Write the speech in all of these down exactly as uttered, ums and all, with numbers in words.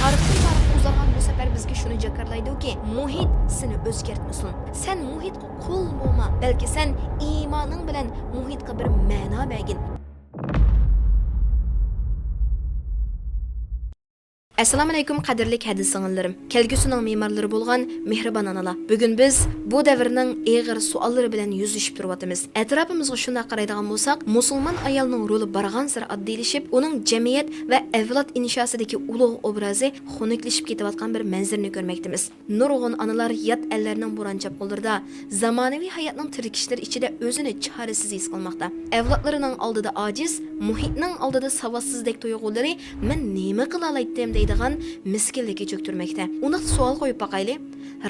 تارىختىن تارىخقا ئۇزارغان بۇ سەپەر بىزگە شۇنى جاكارلايدۇكى، مۇھىت سېنى ئۆزگەرتمىسۇن. سەن مۇھىتقا قۇل بولما، بەلكى سەن ئىمانىڭ بىلەن مۇھىتقا بىر مەنا بەرگىن. ئەسسالامۇئەلەيكۇم، قەدىرلىك ھەدىس ئاڭلىلىرىم! كەلگۈسىنىڭ مېمارلىرى بولغان مېھرىبان ئانىلار! بۈگۈن بىز بۇ دەۋرنىڭ ئېغىر سوئاللىرى بىلەن يۈزلىشىپ تۇرۇۋاتىمىز. ئەتراپىمىزغا شۇنداق قارايدىغان بولساق، مۇسۇلمان ئايالنىڭ رولى بارغانسېرى ئاددىيلىشىپ، ئۇنىڭ جەمئىيەت ۋە ئەۋلاد ئىنشاسىدىكى ئۇلۇغ ئوبرازى خۇنۈكلىشىپ كېتىۋاتقان بىر مەنزىرىنى كۆرمەكتىمىز. نۇرغۇن ئانىلار يات ئەللەرنىڭ بوران-چاپقۇنلىرىدا، زامانىۋى ھاياتنىڭ تىركىشلىرى ئىچىدە ئۆزىنى چارىسىز ھېس قىلماقتا. ئەۋلادلىرىنىڭ ئالدىدا ئاجىز، مۇھىتنىڭ ئالدىدا ساۋاتسىزدەك تۇيغۇلىرى، «مەن نېمە قىلالايتتىم؟» دەيدىغان مىسكىنلىككە چۆكتۈرمەكتە. ئۇنداقتا سوئال قويۇپ باقايلى،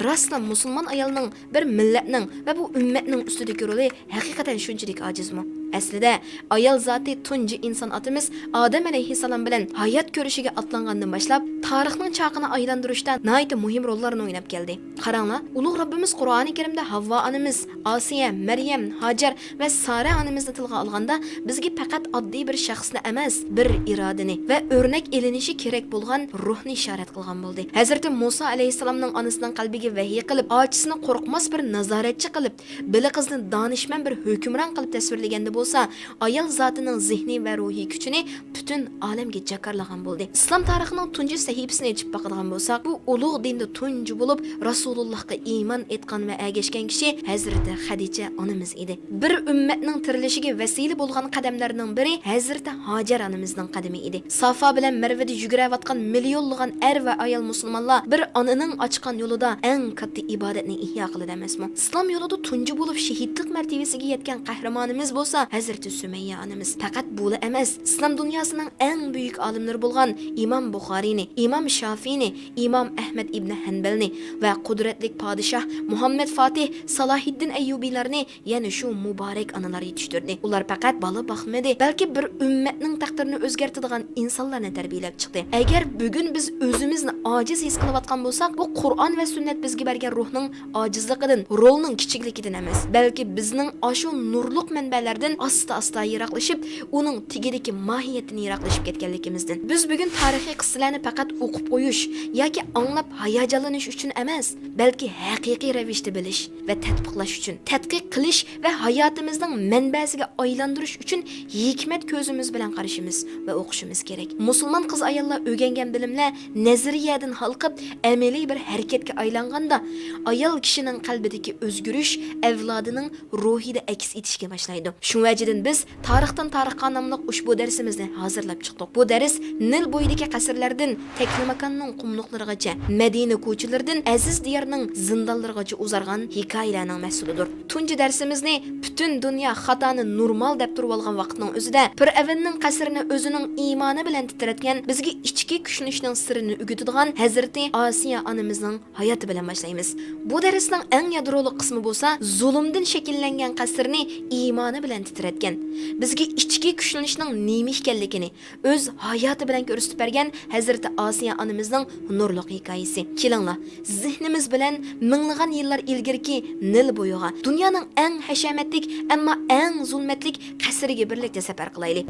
راستلا مۇسۇلمان ئايالنىڭ بىر مىللەتنىڭ ۋە بۇ ئۈممەتنىڭ ئۈستىدىكى رولى ھەقىقەتەن شۇنچىلىك ئاجىزمۇ؟ ئەسلىدە، ئايال زاتى تۇنجى ئىنسان ئاتىمىز ئادەم ئەلەيھىسسالام بىلەن ھايات كۆرۈشىگە ئاتلانغاندىن باشلاپ، تارىخنىڭ چاقىنى ئايلاندۇرۇشتا ناھايىتى مۇھىم روللارنى ئويناپ كەلدى. قاراڭلار، ئۇلۇغ رەببىمىز قۇرئانى كەرىمدە ھاۋۋا ئانىمىز، ئاسىيە، مەريەم، ھاجەر ۋە سارە ئانىمىزنى تىلغا ئالغاندا، بىزگە پەقەت ئاددىي بىر شەخسنى ئەمەس، بىر ئىرادىنى ۋە ئۆرنەك ئېلىنىشى كېرەك بولغان روھنى ئىشارەت قىلغان بولدى. ھەزرىتى مۇسا ئەلەيھىسسالامنىڭ ئانىسىنىڭ قەلبىگە ۋەھىي قىلىپ، ئاچىسىنى قورقماس بىر نازارەتچى قىلىپ، بېلىقىزنى دانىشمەن بىر ھۆكۈمران قىلىپ تەسۋىرلىگەندە بولسا، ئايال زاتىنىڭ زېھنىي ۋە روھىي كۈچىنى پۈتۈن ئالەمگە جاكارلىغان بولدى. ئىسلام تارىخىنىڭ تۇنجى سەھىپىسىنى ئېچىپ باقىدىغان بولساق، بۇ ئۇلۇغ دىندا تۇنجى بولۇپ رەسۇلۇللاھقا ئىمان ئېيتقان ۋە ئەگەشكەن كىشى ھەزرىتى خەدىچە ئانىمىز ئىدى. بىر ئۈممەتنىڭ تىرىلىشىگە ۋەسىلە بولغان قەدەملەرنىڭ بىرى ھەزرىتى ھاجەر ئانىمىزنىڭ قەدىمى ئىدى. سافا بىلەن مەرۋىدە يۈگۈرەۋاتقان مىليونلىغان ئەر ۋە ئايال مۇسۇلمانلار بىر ئانىنىڭ ئاچقان يولىدا ئەڭ كاتتا ئىبادەتنى ئىھيا قىلىدۇ ئەمەسمۇ؟ ئىسلام يولىدا تۇنجى بولۇپ شېھىتلىق مەرتىۋىسىگە يەتكەن قەھرىمانىمىز بولسا ھەزرىتى سۈمەييە ئانىمىز. پەقەت بۇلا ئەمەس، ئىسلام دۇنياسىنىڭ ئەڭ بۈيۈك ئالىملىرى بولغان ئىمام بۇخارىينى، ئىمام شافىينى، ئىمام ئەھمەد ئىبنى ھەنبەلنى ۋە قۇدرەتلىك پادىشاھ مۇھەممەد فاتىھ سالاھىددىن ئەييۇبىلارنى يەنە شۇ مۇبارەك ئانىلار يېتىشتۈردى. ئۇلار پەقەت بالا باقمىدى، بەلكى بىر ئۈممەتنىڭ تەقدىرىنى ئۆزگەرتىدىغان ئىنسانلارنى تەربىيەلەپ چىقتى. ئەگەر بۈگۈن بىز ئۆزىمىزنى ئاجىز ھېس قىلىۋاتقان بولساق، بۇ قۇرئان ۋە سۈننەت بىزگە بەرگەن روھنىڭ ئاجىزلىقىدىن، رولنىڭ كىچىكلىكىدىن ئەمەس، بەلكى بىزنىڭ ئاشۇ نۇرلۇق مەنبەلەردىن ئاستا-ئاستا يىراقلىشىپ، ئۇنىڭ تېگىدىكى ماھىيەتتىن يىراقلىشىپ كەتكەنلىكىمىزدىن. بىز بۈگۈن تارىخىي قىسسىلەرنى پەقەت ئوقۇپ قويۇش ياكى ئاڭلاپ ھاياجانلىنىش ئۈچۈن ئەمەس، بەلكى ھەقىقىي رەۋىشتە بىلىش ۋە تەتبىقلاش ئۈچۈن، تەتقىق قىلىش ۋە ھاياتىمىزنىڭ مەنبەسىگە ئايلاندۇرۇش ئۈچۈن ھېكمەت كۆزىمىز بىلەن قارىشىمىز ۋە ئوقۇشىمىز كېرەك. مۇسۇلمان قىز-ئاياللار ئۆگەنگەن بىلىملەر نەزەرىيەدىن ھالقىپ، ئەمەلىي بىر ھەرىكەتكە ئايلانغاندا، ئايال كىشىنىڭ قەلبىدىكى ئۆزگىرىش ئەۋلادىنىڭ روھىدا ئەكس ئېتىشكە باشلايدۇ. شۇ ۋەجىدىن بىز تارىختىن تارىخقا ناملىق ئۇشبۇ دەرسىمىزنى ھازىرلاپ چىقتۇق. بۇ دەرس نىل بويىدىكى قەسىرلەردىن تەكلىماكاننىڭ قۇملۇقلىرىغىچە، مەدىنە كوچىلىرىدىن ئەزىز دىيارنىڭ زىندانلىرىغىچە ئۇزارغان ھېكايىلەرنىڭ مەھسۇلىدۇر. تۇنجى دەرسىمىزنى پۈتۈن دۇنيا خاتانى نورمال دەپ تۇرۇۋالغان ۋاقىتنىڭ ئۆزىدە پىرئەۋننىڭ قەسرىنى ئۆزىنىڭ ئىمانى بىلەن تىترەتكەن، بىزگە ئىچكى كۈچلىنىشنىڭ سىرىنى ئۆگىتىدىغان ھەزرىتى ئاسىيە ئانىمىزنىڭ ھاياتى بىلەن باشلايمىز. بۇ دەرسنىڭ ئەڭ يادرولۇق قىسمى بولسا، زۇلۇمدىن شەكىللەنگەن قەسىرنى ئىمانى بىلەن تىترەتكەن، بىزگە ئىچكى كۈچلىنىشنىڭ نېمە ئىكەنلىكىنى ئۆز ھاياتى بىلەن كۆرسىتىپ بەرگەن ھەزرىتى ئاسىيە ئانىمىزنىڭ نۇرلۇق ھېكايىسى. كېلىڭلار، زېھنىمىز بىلەن مىڭلىغان يىللار ئىلگىرىكى نىل بويىغا، دۇنيانىڭ ئەڭ ھەشەمەتلىك، ئەمما ئەڭ زۇلمەتلىك قەسرىگە بىرلىكتە سەپەر قىلايلى.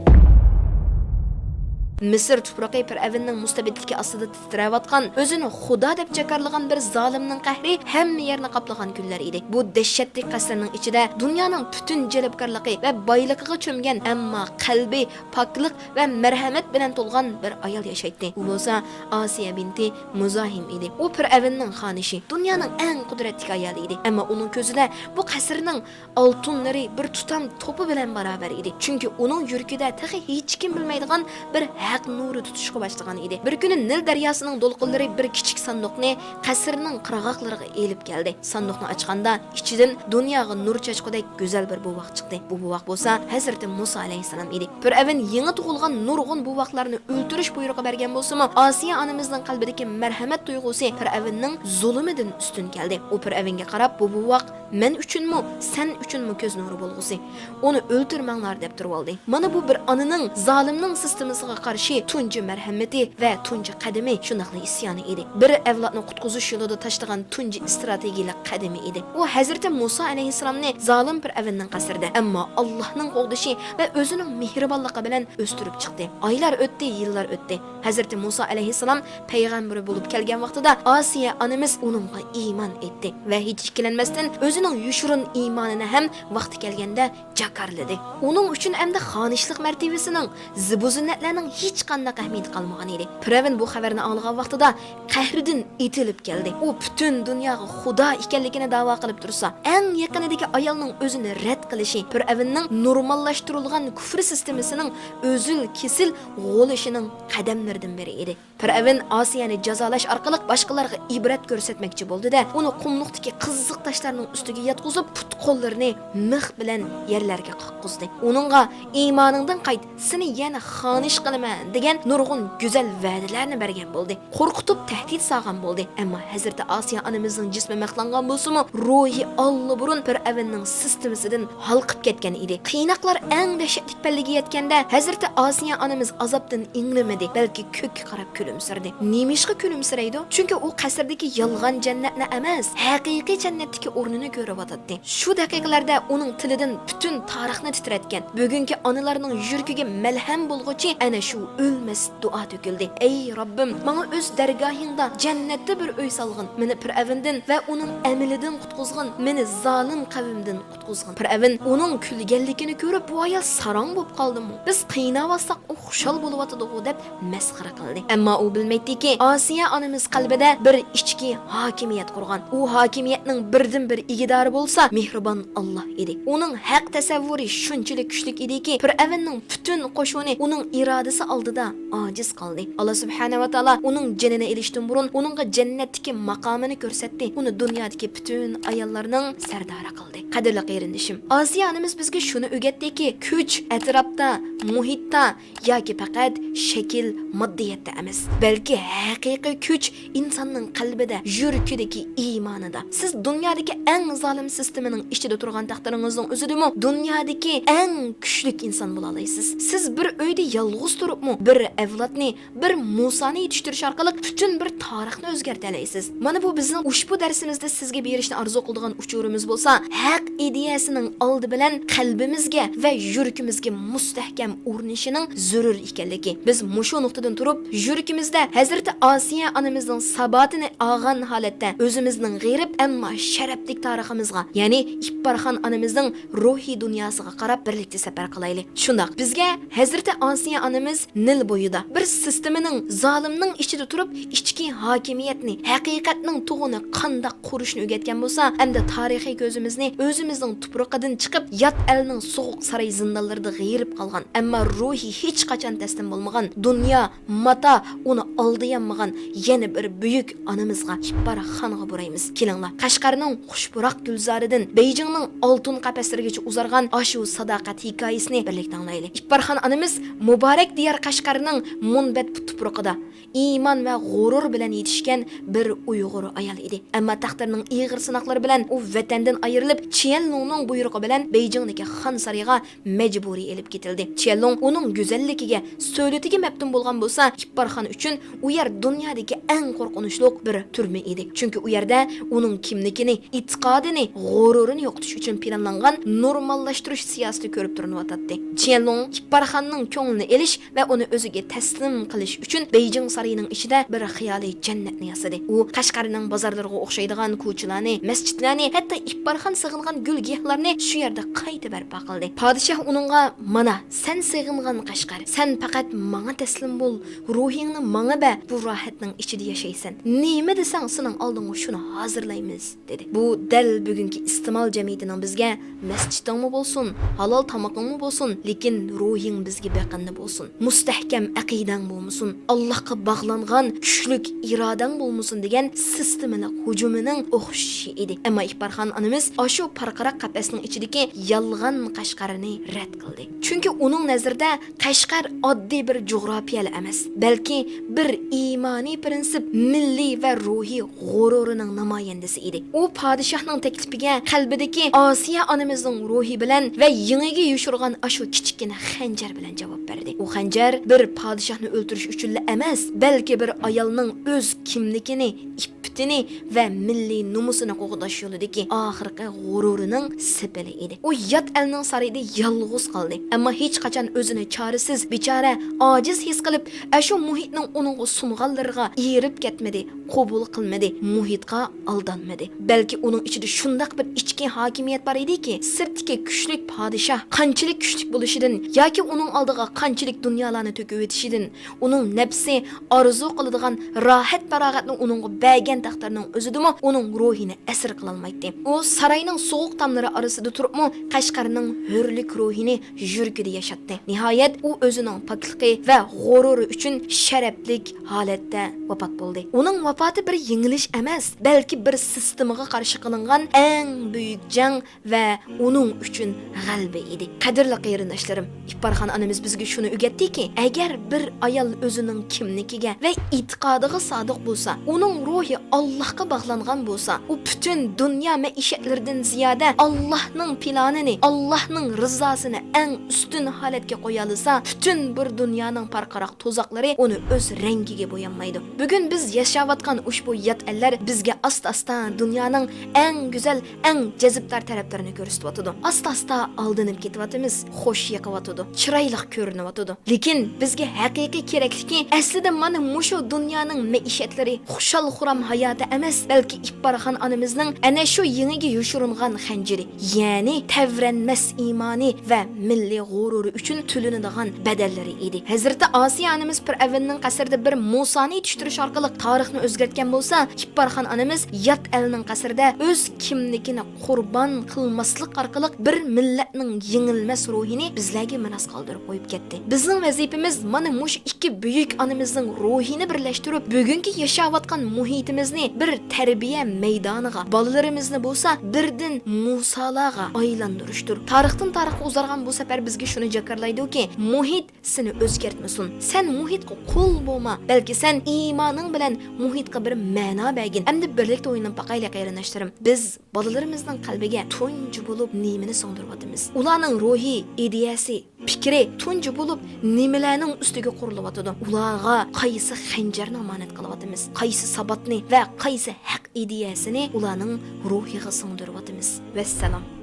مىسىر تۇپرىقى پىرئەۋننىڭ مۇستەبىتلىكى ئاستىدا تىترەۋاتقان، ئۆزىنى خۇدا دەپ جاكارلىغان بىر زالىمنىڭ قەھرى ھەممە يەرنى قاپلىغان كۈنلەر ئىدى. بۇ دەھشەتلىك قەسىرنىڭ ئىچىدە دۇنيانىڭ پۈتۈن جەلپكارلىقى ۋە بايلىقىغا چۆمگەن، ئەمما قەلبى پاكلىق ۋە مەرھەمەت بىلەن تولغان بىر ئايال ياشايتتى. ئۇ بولسا ئاسىيە بىنتى مۇزاھىم ئىدى. ئۇ پىرئەۋننىڭ خانىشى، دۇنيانىڭ ئەڭ قۇدرەتلىك ئايالى ئىدى. ئەمما ئۇنىڭ كۆزىدە بۇ قەسىرنىڭ ئالتۇنلىرى بىر تۇتام توپا بىلەن باراۋەر ئىدى. چۈنكى ئۇنىڭ يۈرىكىدە تېخى ھېچكىم بىلمەيدىغان بىر ھەق نۇرى تۇتۇشقا باشلىغان ئىدى. بىر كۈنى نىل دەرياسىنىڭ دولقۇنلىرى بىر كىچىك ساندۇقنى قەسىرنىڭ قىرغاقلىرىغا ئېلىپ كەلدى. ساندۇقنى ئاچقاندا، ئىچىدىن دۇنياغا نۇر چاچقۇدەك گۈزەل بىر بوۋاق چىقتى. بۇ بوۋاق بولسا ھەزرىتى مۇسا ئەلەيھىسسالام ئىدى. پىرئەۋن يېڭى تۇغۇلغان نۇرغۇن بوۋاقلارنى ئۆلتۈرۈش بۇيرۇقى بەرگەن بولسىمۇ، ئاسىيە ئانىمىزنىڭ قەلبىدىكى مەرھەمەت تۇيغۇسى پىرئەۋننىڭ زۇلۇمىدىن ئۈستۈن كەلدى. ئۇ پىرئەۋنگە قاراپ، بۇ بوۋاق مەن ئۈچۈنمۇ، سەن ئۈچۈنمۇ كۆز نۇرى بولغۇسى. ئۇنى ئۆلتۈرمەڭلار دەپ تۇرۇۋالدى. مانا بۇ بىر ئانىنىڭ زالىمنىڭ سىستېمىسىغا قارشى تۇنجى مەرھەمىتى ۋە تۇنجى قەدىمى، شۇنداقلا ئىسيانى ئىدى. بىر ئەۋلادنى قۇتقۇزۇش يولىدا تاشلىغان تۇنجى ئىستراتېگىيەلىك قەدىمى ئىدى. ئۇ ھەزرىتى مۇسا ئەلەيھىسسالامنى زالىم پىرئەۋننىڭ قەسرىدە، ئەمما ئاللاھنىڭ قوغدىشى ۋە ئۆزىنىڭ مېھرىبانلىقى بىلەن ئۆستۈرۈپ چىقتى. ئايلار ئۆتتى، يىللار ئۆتتى. ھەزرىتى مۇسا ئەلەيھىسسالام پەيغەمبىرى بولۇپ كەلگەن ۋاقتىدا ئاسىيە ئانىمىز ئۇنىڭغا ئىمان ئېيتتى ۋە ھېچ ئىككىلەنمەستىن ئۆزىنىڭ يوشۇرۇن ئىمانىنى ھەم ۋاقتى كەلگەندە جاكارلىدى. ئۇنىڭ ئۈچۈن ئەمدى خانىشلىق مەرتىۋىسىنىڭ، زىبۇ-زىننەتلەرنىڭ ھېچقانداق ئەھمىيىتى قالمىغان ئىدى. پىرئەۋن بۇ خەۋەرنى ئاڭلىغان ۋاقتىدا قەھرىدىن ئېتىلىپ كەلدى. ئۇ پۈتۈن دۇنياغا خۇدا ئىكەنلىكىنى داۋا قىلىپ تۇرسا، ئەڭ يېقىنىدىكى ئايالنىڭ ئۆزىنى رەت قىلىشى پىرئەۋننىڭ نورماللاشتۇرۇلغان كۇفر سىستېمىسىنىڭ ئۈزۈل-كېسىل غۇلىشىنىڭ قەدەملىرىدىن بىرى ئىدى. پىرئەۋن ئاسىيەنى جازالاش ئارقىلىق باشقىلارغا ئىبرەت كۆرسەتمەكچى بولدى-دە، ئۇنى قۇملۇقتىكى قىزىق تاشلارنىڭ ئۈستىگە ياتقۇزۇپ، پۇت-قوللىرىنى مىخ بىلەن يەرلەرگە قاققۇزدى. ئۇنىڭغا «ئىمانىڭدىن قايت، سېنى يەنە خانىش قىلىمەن» دېگەن نۇرغۇن گۈزەل ۋەدىلەرنى بەرگەن بولدى. قورقۇتۇپ تەھدىت سالغان بولدى. ئەمما ھەزرىتى ئاسىيە ئانىمىزنىڭ جىسمى مىخلانغان بولسىمۇ، روھى ئاللىبۇرۇن پىرئەۋننىڭ سىستېمىسىدىن ھالقىپ كەتكەن ئىدى. قىيناقلار ئەڭ دەھشەتلىك پەللىگە يەتكەندە، ھەزرىتى ئاسىيە ئانىمىز ئازابتىن ئىڭرىمىدى، بەلكى كۆككە قاراپ كۈلۈمسىرىدى. نېمىشقا كۈلۈمسىرەيدۇ؟ چۈنكى ئۇ قەسىردىكى يالغان جەننەتنى ئەمەس، ھەقىقىي جەننەتتىكى ئورنىنى كۆرۈۋاتاتتى. شۇ دەقىقىلەردە ئۇنىڭ تىلىدىن پۈتۈن تارىخنى تىترەتكەن، بۈگۈنكى ئانىلارنىڭ يۈرىكىگە مەلھەم بولغۇچى ئەنە شۇ ئۆلمەس دۇئا تۆكۈلدى. «ئەي رەببىم، ماڭا ئۆز دەرگاھىڭدا جەننەتتە بىر ئۆي سالغىن، مېنى پىرئەۋندىن ۋە ئۇنىڭ ئەمىلىدىن قۇتقۇزغىن، مېنى زالىم قەۋمدىن قۇتقۇزغىن.» پىرئەۋن ئۇنىڭ كۈلگەنلىكىنى كۆرۈپ، «بۇ ئايال ساراڭ بولۇپ قالدىمۇ؟ بىز قىيناۋاتساق، ئۇ خۇشال بولۇۋاتىدىغۇ» دەپ مەسخىرە قىلدى. ئەمما ئۇ بىلمەيتتىكى، ئاسىيە ئانىمىز قەلبىدە بىر ئىچكى ھاكىمىيەت قۇرغان. ئۇ ھاكىمىيەتنىڭ بىردىنبىر ئىگىدارى بولسا مېھرىبان ئاللاھ ئىدى. ئۇنىڭ ھەق تەسەۋۋۇرى شۇنچىلىك كۈچلۈك ئىدىكى، پىرئەۋننىڭ پۈتۈن قوشۇنى ئۇنىڭ ئىرادىسى ئالدىدا ئاجىز قالدى. ئاللاھ سۇبھانەھۇ ۋە تائالا ئۇنىڭ جېنىنى ئېلىشتىن بۇرۇن ئۇنىڭغا جەننەتتىكى ماقامىنى كۆرسەتتى، ئۇنى دۇنيادىكى پۈتۈن ئاياللارنىڭ سەردارى قىلدى. قەدىرلىك قېرىندىشىم، ئاسىيە ئانىمىز بىزگە شۇنى ئۆگەتتىكى، كۈچ ئەتراپتا، مۇھىتتا ياكى پەقەت شەكىل، ماددىيەتتە ئەمەس، بەلكى ھەقىقىي كۈچ ئىنساننىڭ قەلبىدە، يۈرىكىدىكى ئىمانىدا. سىز دۇنيادىكى ئەڭ زالىم سىستېمىنىڭ ئىچىدە تۇرغان تەقدىرىڭىزنىڭ ئۆزىدىمۇ دۇنيادىكى ئەڭ كۈچلۈك ئىنسان بولالايسىز. سىز بىر ئۆيدە يالغۇز تۇرۇپمۇ بىر ئەۋلادنى، بىر مۇسانى يېتىشتۈرۈش ئارقىلىق پۈتۈن بىر تارىخنى ئۆزگەرتەلەيسىز. مانا بۇ بىزنىڭ ئۇشبۇ دەرسىمىزدە سىزگە بېرىشنى ئارزۇ قىلىدىغان ئۇچۇرىمىز بولسا، ھەق ئىدىيەسىنىڭ ئالدى بىلەن قەلبىمىزگە ۋە يۈرىكىمىزگە مۇستەھكەم ئورنىشىنىڭ زۆرۈر ئىكەنلىكى. بىز مۇشۇ نۇقتىدىن تۇرۇپ، يۈرىكىمىزدە ھەزرىتى ئاسىيە ئانىمىزنىڭ ساباتىنى ئالغان ھالەتتە ئۆزىمىزنىڭ غېرىب، ئەمما شەرەپلىك تارىخىمىزغا، يەنى ئىپپارخان ئانىمىزنىڭ روھىي دۇنياسىغا قاراپ بىرلىكتە سەپەر قىلايلى. شۇنداق، بىزگە ھەزرىتى ئاسىيە ئانىمىز نىل بويىدا بىر سىستېمىنىڭ، زالىمنىڭ ئىچىدە تۇرۇپ، ئىچكى ھاكىمىيەتنى، ھەقىقەتنىڭ تۇغىنى قانداق قۇرۇشنى ئۆگەتكەن بولسا، ئەمدى تارىخىي كۆزىمىزنى ئۆزىمىزنىڭ تۇپرىقىدىن چىقىپ، يات ئەلنىڭ سوغۇق ساراي زىندانلىرىدا غېرىب قالغان، ئەمما روھى ھېچقاچان تەسلىم بولمىغان، دۇنيا، ماتا ئۇنى ئالدىيالمىغان يەنە بىر بۈيۈك ئانىمىزغا، ئىپپارخانغا بۇرايمىز. كېلىڭلار، قەشقەرنىڭ خۇش پۇراق گۈلزارىدىن بېيجىڭنىڭ ئالتۇن قەپەسلىرىگىچە ئۇزارغان ئاشۇ ساداقەت ھېكايىسىنى بىرلىكتە ئاڭلايلى. ئىپپارخان ئانىمىز مۇبارەك دىيار قەشقەرنىڭ مۇنبەت تۇپرىقىدا ئىمان ۋە غۇرۇر بىلەن يېتىشكەن بىر ئۇيغۇر ئايال ئىدى. ئەمما تەقدىرنىڭ ئېغىر سىناقلىرى بىلەن ئۇ ۋەتەندىن ئايرىلىپ، چيەنلۇڭنىڭ بۇيرۇقى بىلەن بېيجىڭدىكى خان سارىيىغا مەجبۇرىي ئېلىپ كېتىلدى. چيەنلۇڭ ئۇنىڭ گۈزەللىكىگە، سۆلىتىگە مەپتۇن بولغان بولسا، ئىپپارخان ئۈچۈن ئۇ يەر دۇنيادىكى ئەڭ قورقۇنچلۇق بىر تۈرمە ئىدى. چۈنكى ئۇ يەردە ئۇنىڭ كىملىكىنى، ئېتىقادىنى، غۇرۇرىنى يوقىتىش ئۈچۈن پىلانلانغان نورماللاشتۇرۇش سىياسىتى كۆرۈپ تۇرۇلۇۋاتاتتى. چيەنلۇڭ ئىپپارخاننىڭ كۆڭلىنى ئېلىش ۋە ئۇنى ئۆزىگە تەسلىم قىلىش ئۈچۈن بېيجىڭ سارىيىنىڭ ئىچىدە بىر خىيالىي جەننەتنى ياسىدى. ئۇ قەشقەرنىڭ بازارلىرىغا ئوخشايدىغان كوچىلارنى، مەسچىتلەرنى، ھەتتا ئىپپارخان سېغىنغان گۈلگىياھلارنى شۇ يەردە قايتا بەرپا قىلدى. پادىشاھ ئۇنىڭغا، «مانا، سەن سېغىنغان قەشقەر، سەن پەقەت ماڭا تەسلىم بول، روھىڭنى ماڭا بەر، بۇ راھەتنىڭ ئىچىدە ياشايسەن. نېمە دېسەڭ، سېنىڭ ئالدىڭغا شۇنى ھازىرلايمىز» دېدى. بۇ دەل بۈگۈنكى ئىستېمال جەمئىيىتىنىڭ بىزگە، «مەسچىتىڭمۇ بولسۇن، ھالال تامىقىڭمۇ بولسۇن، لېكىن روھىڭ بىزگە بېقىندى بولسۇن، مۇستەھكەم ئەقىدەڭ بولمىسۇن، ئاللاھقا باغلانغان كۈچلۈك ئىرادەڭ بولمىسۇن» دېگەن سىستېمىلىق ھۇجۇمىنىڭ ئوخشىشى ئىدى. ئەمما ئىپپارخان ئانىمىز ئاشۇ پارقىراق قەپەسنىڭ ئىچىدىكى يالغان قەشقەرنى رەت قىلدى. چۈنكى ئۇنىڭ نەزىرىدە قەشقەر ئاددىي بىر جۇغراپىيەلا ئەمەس، بەلكى بىر ئىمانىي پىرىنسىپ، مىللىي ۋە روھىي غۇرۇرىنىڭ نامايەندىسى ئىدى. ئۇ پادىشاھنىڭ تەكلىپىگە قەلبىدىكى ئاسىيە ئانىمىزنىڭ روھى بىلەن ۋە يېڭىگە يوشۇرغان ئاشۇ كىچىككىنە خەنجەر بىلەن جاۋاب بەردى. ئۇ خەنجەر بىر پادىشاھنى ئۆلتۈرۈش ئۈچۈنلا ئەمەس، بەلكى بىر ئايالنىڭ ئۆز كىملىكىنى، ئىپپىتىنى ۋە مىللىي نومۇسىنى قوغداش يولىدىكى ئاخىرقى غۇرۇرىنىڭ سېپىلى ئىدى. ئۇ يات ئەلنىڭ سارىيىدا يالغۇز قالدى، ئەمما ھېچقاچان ئۆزىنى چارىسىز، بىچارە، ئاجىز ھېس قىلىپ، ئاشۇ مۇھىتنىڭ ئۇنىڭغا سۇنغانلىرىغا ئېرىپ كەتمىدى، قوبۇل قىلمىدى، مۇھىتقا ئالدانمىدى. بەلكى ئۇنىڭ ئىچىدە شۇنداق بىر ئىچكى ھاكىمىيەت بار ئىدىكى، سىرتتىكى كۈچلۈك پادىشاھ قانچىلىك كۈچلۈك بولۇشىدىن ياكى ئۇنىڭ ئالدىغا قانچىلىك دۇنيالارنى تۆكۈۋېتىشىدىن، ئۇنىڭ نەپسى ئارزۇ قىلىدىغان راھەت-پاراغەتنى ئۇنىڭغا بەرگەن تەقدىرنىڭ ئۆزىدىمۇ ئۇنىڭ روھىنى ئەسىر قىلالمايتتى. ئۇ ساراينىڭ سوغۇق تاملىرى ئارىسىدا تۇرۇپمۇ قەشقەرنىڭ ھۆرلۈك روھىنى يۈرىكىدە ياشاتتى. نىھايەت، ئۇ ئۆزىنىڭ پاكلىقى ۋە غۇرۇرى ئۈچۈن شەرەپلىك ھالەتتە ۋاپات بولدى. ئۇنىڭ ۋاپاتى بىر يېڭىلىش ئەمەس، بەلكى بىر سىستېمىغا قارشى قىلىنغان ئەڭ بۈيۈك جەڭ ۋە ئۇنىڭ ئۈچۈن غەلىبە ئىدى. قەدىرلىك قېرىنداشلىرىم، ئىپپارخان ئانىمىز بىزگە شۇنى ئۆگەتتىكى، ئەگەر بىر ئايال ئۆزىنىڭ كىملىكىگە ۋە ئېتىقادىغا سادىق بولسا، ئۇنىڭ روھى ئاللاھقا باغلانغان بولسا، ئۇ پۈتۈن دۇنيا مەئىشەتلىرىدىن زىيادە ئاللاھنىڭ پىلانىنى، ئاللاھنىڭ رىزاسىنى ئەڭ ئۈستۈن ھالەتكە قويالىسا، پۈتۈن بىر دۇنيانىڭ پارقىراق تۇزاقلىرى ئۇنى ئۆز رەڭگىگە بويانمايدۇ. بۈگۈن بىز ياشاۋاتقان ئۇشبۇ يات ئەللەر بىزگە ئاستا-ئاستا دۇنيانىڭ ئەڭ گۈزەل، ئەڭ جەزبدار تەرەپلىرىنى كۆرسىتىۋاتىدۇ. ئاستا-ئاستا ئالدىنىپ كېتىۋاتىمىز، خوش يېقىۋاتىدۇ، چىرايلىق كۆرۈنۈۋاتىدۇ. لېكىن بىزگە ھەقىقىي كېرەكلىكى ئەسلىدە مانا مۇشۇ دۇنيانىڭ مەئىشەتلىرى، خۇشال-خۇرام ھاياتى ئەمەس، بەلكى ئىپپارخان ئانىمىزنىڭ ئەنە شۇ يېڭىگە يوشۇرۇنغان خەنجىرى، يەنى تەۋرەنمەس ئىمانى ۋە مىللىي غۇرۇرى ئۈچۈن تۆلىنىدىغان بەدەللىرى ئىدى. ھەزرىتى ئاسىيە ئانىمىز پىرئەۋننىڭ قەسرىدە بىر مۇسانى يېتىشتۈرۈش ئارقىلىق تارىخنى ئۆزگەرتكەن بولسا، ئىپپارخان ئانىمىز يات ئەلنىڭ قەسرىدە ئۆز كىملىكىنى قۇربان قىلماسلىق ئارقىلىق بىر مىللەتنىڭ يېڭىلمەس روھىنى بىزلەرگە مىراس قالدۇرۇپ قويۇپ كەتتى. بىزنىڭ ۋەزىپىمىز مانا مۇشۇ ئىككى بۈيۈك ئانىمىزنىڭ روھىنى بىرلەشتۈرۈپ، بۈگۈنكى ياشاۋاتقان مۇھىتىمىزنى بىر تەربىيە مەيدانىغا، بالىلىرىمىزنى بولسا بىردىن مۇسالارغا ئايلاندۇرۇشتۇر. تارىختىن تارىخقا ئۇزارغان بۇ سەپەر بىزگە شۇنى جاكارلايدۇكى، مۇھىت سېنى ئۆزگەرتمىسۇن. سەن مۇھىتقا قۇل بولما، بەلكى سەن ئىمانىڭ بىلەن مۇھىتقا بىر مەنا بەرگىن. ئەمدى بىرلىكتە ئويلىنىپ باقايلى، قېرىنداشلىرىم. بىز بالىلىرىمىزنىڭ قەلبىگە تۇنجى بولۇپ نېمىنى سىڭدۈرۈۋاتىمىز؟ ئۇلارنىڭ روھى، ئىدىيەسى، پىكرى تۇنجى بولۇپ نېمىلەرنىڭ ئۈستىگە قۇرۇلۇۋاتىدۇ؟ ئۇلارغا قايسى خەنجەرنى ئامانەت قىلىۋاتىمىز؟ قايسى ساۋاتنى ۋە قايسى ھەق ئىدىيەسىنى ئۇلارنىڭ روھىغا سىڭدۈرۈۋاتىمىز؟ ۋەسسالام.